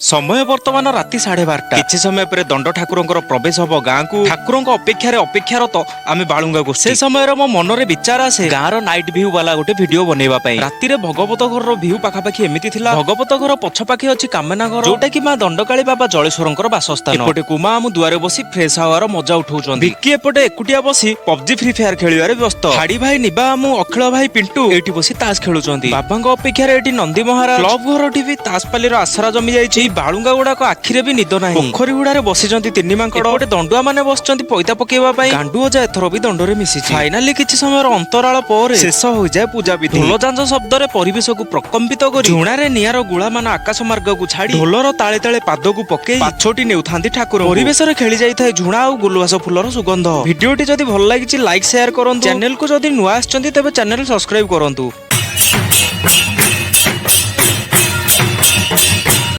ସମୟ ବର୍ତ୍ତମାନ ରାତି 12:30। କିଛି ସମୟ ପରେ ଦଣ୍ଡ ଠାକୁରଙ୍କର ପ୍ରବେଶ ହବ ଗାଁକୁ। ଠାକୁରଙ୍କ ଅପେକ୍ଷାରେ ଅପେକ୍ଷାରତ ଆମେ ବାଳୁଙ୍ଗା ଗୋଷ୍ଠୀ। ସେ ସମୟରେ ମୋ ମନରେ ବିଚାର ଆସେ ଗାଁର ନାଇଟ୍ ଭ୍ୟୁ ବାଲା ଗୋଟେ ଭିଡିଓ ବନେଇବା ପାଇଁ। ରାତିରେ ଭଗବତ ଘରର ଭ୍ୟୁ ପାଖାପାଖି ଏମିତି ଥିଲା। ଭଗବତ ଘର ପଛ ପାଖେ ଅଛି କାମନା ଘର, ଯୋଉଟା କି ମା ଦଣ୍ଡକାଳୀ ବାବା ଜଳେଶ୍ୱରଙ୍କର ବାସସ୍ଥାନ। ଏପଟେ କୁମା ଆମ ଦୁଆରେ ବସି ଫ୍ରେଶ ହାୱାର ମଜା ଉଠାଉଛନ୍ତି। ଭିକି ଏପଟେ ଏକୁଟିଆ ବସି ପବଜି ଫ୍ରି ଫାୟାର ଖେଳିବାରେ ବ୍ୟସ୍ତ। ହାଡି ଭାଇ, ନିବା ଆମୁ, ଅଖିଳ ଭାଇ, ପିଣ୍ଟୁ ଏଇଠି ବସି ତାସ ଖେଳୁଛନ୍ତି। ବାବାଙ୍କ ଅପେକ୍ଷାରେ ଏଠି ନନ୍ଦୀ ମହାରାଜ, କ୍ଲବ ଘରଠି ବି ତାସପାଲିର ଆସରା ଜମି ଯାଇଛି। ଏଇ ବାଳୁଙ୍ଗା ଗୁଡାକ ଆଖିରେ ବି ନିଦ ନାହିଁ। ପୋଖରୀ ହୁଡାରେ ବସିଛନ୍ତି ତିନି ମାଙ୍କଡ। ଏପଟେ ଦଣ୍ଡୁଆ ମାନେ ବସିଛନ୍ତି ପଇତା ପକେଇବା ପାଇଁ। ଗାଣ୍ଡୁ ଅଜା ଏଥର ବି ଦଣ୍ଡରେ ମିଶିଛି। ଫାଇନାଲି କିଛି ସମୟର ଅନ୍ତରାଳ ପରେ ଶେଷ ହୋଇଯାଏ ପୂଜା ବିଧି। ଢୋଲ ଝାଞ୍ଜ ଶବ୍ଦରେ ପରିବେଶକୁ ପ୍ରକମ୍ପିତ କରି ଝୁଣାରେ ନିଆଁର ଗୁଳାମାନ ଆକାଶ ମାର୍ଗକୁ ଛାଡି ଢୋଲର ତାଳେ ତାଳେ ପାଦକୁ ପକେଇ ପାଛୋଟି ନେଉଥାନ୍ତି ଠାକୁର। ପରିବେଶରେ ଖେଳି ଯାଇଥାଏ ଝୁଣା ଆଉ ଗୁଲୁବାସ ଫୁଲର ସୁଗନ୍ଧ। ଭିଡିଓଟି ଯଦି ଭଲ ଲାଗିଛି, ଲାଇକ୍ ସେୟାର କରନ୍ତୁ। ଚ୍ୟାନେଲକୁ ଯଦି ନୂଆ ଆସିଛନ୍ତି, ତେବେ ଚ୍ୟାନେଲ ସବସ୍କ୍ରାଇବ କରନ୍ତୁ।